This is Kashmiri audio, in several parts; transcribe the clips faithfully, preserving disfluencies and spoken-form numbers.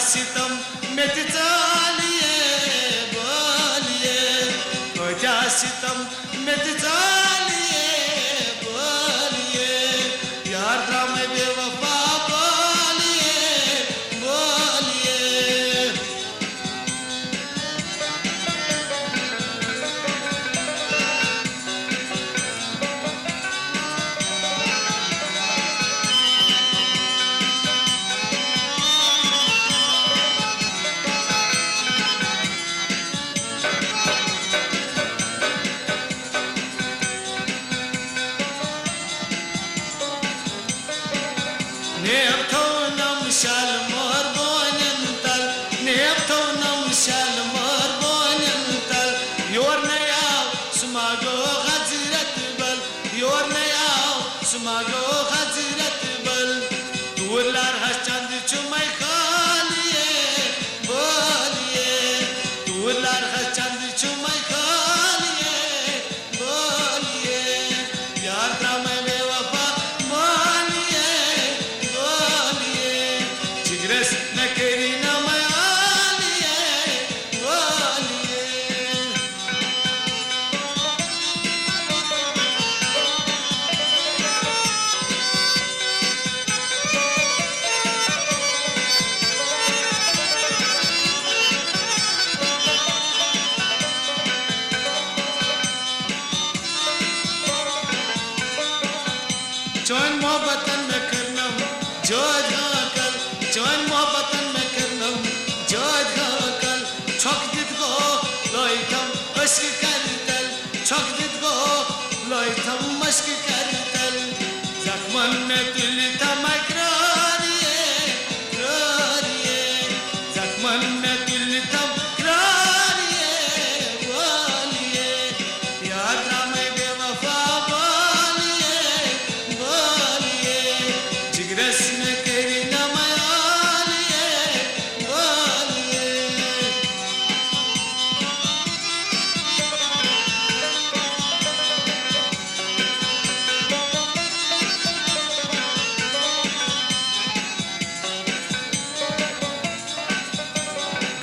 ستم مےٚ تہِ ژالیے بٲلیے، کۭتیٛاہ ستم مےٚ تہِ ژالیے بٲلیے، یار درٛامے بے وفا بٲلیے، بٲلیے۔ نیب تھوونم شالمور بونٮ۪ن تل، نیب تھوونم شالمور بونٮ۪ن تل، یور نے آو سُہ ما گوٚو حضرت بل، یور نے آو سُہ ما گوٚو حضرت بل۔ توٗرۍ لارہَس چندٕ چھُمے خٲلیے بٲلیے، توٗرۍ لارہَس چندٕ چھُمے خٲلیے بٲلیے، یار درٛامے بے وفا مٲلیے بٲلیے، جگرس مےٚ کٔری نہ میالیے بٲلیے۔ چٲنۍ محبتن مےٚ کٔرنم جٲدۍ ہٲکل، چٲنۍ محبتن مےٚ کٔرنم جٲدۍ ہٲکل، چھۄکھ دِتھ گوٚو لٲیتھم اشکہٕ کرِ تل، چھۄکھ دِتھ گوٚو لٲیتھم اشکہٕ کرِ تل، زخمن مےٚ تُلہِ تھم اقرار یے، اقرار یے، زخمن مےٚ تُلہِ تھم اقرار یے، وٲل یے۔ یار درٛامے بے وفا بٲلیے، بٲلیے، جگرس مےٚ کٔرۍ نہ میالیے، بٲلیے۔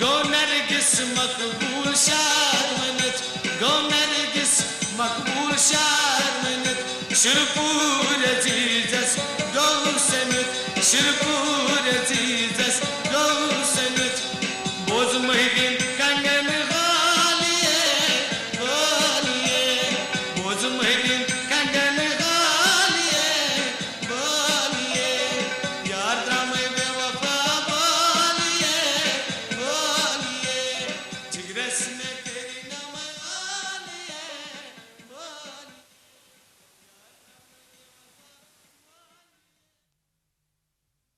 گوٚو نرگس مقبول شعر ؤنِتھ، گوٚو نرگس مقبول شعر ؤنِتھ، شِرپوٗر عزیزس گوٚو سٔمِتھ، شِرپوٗر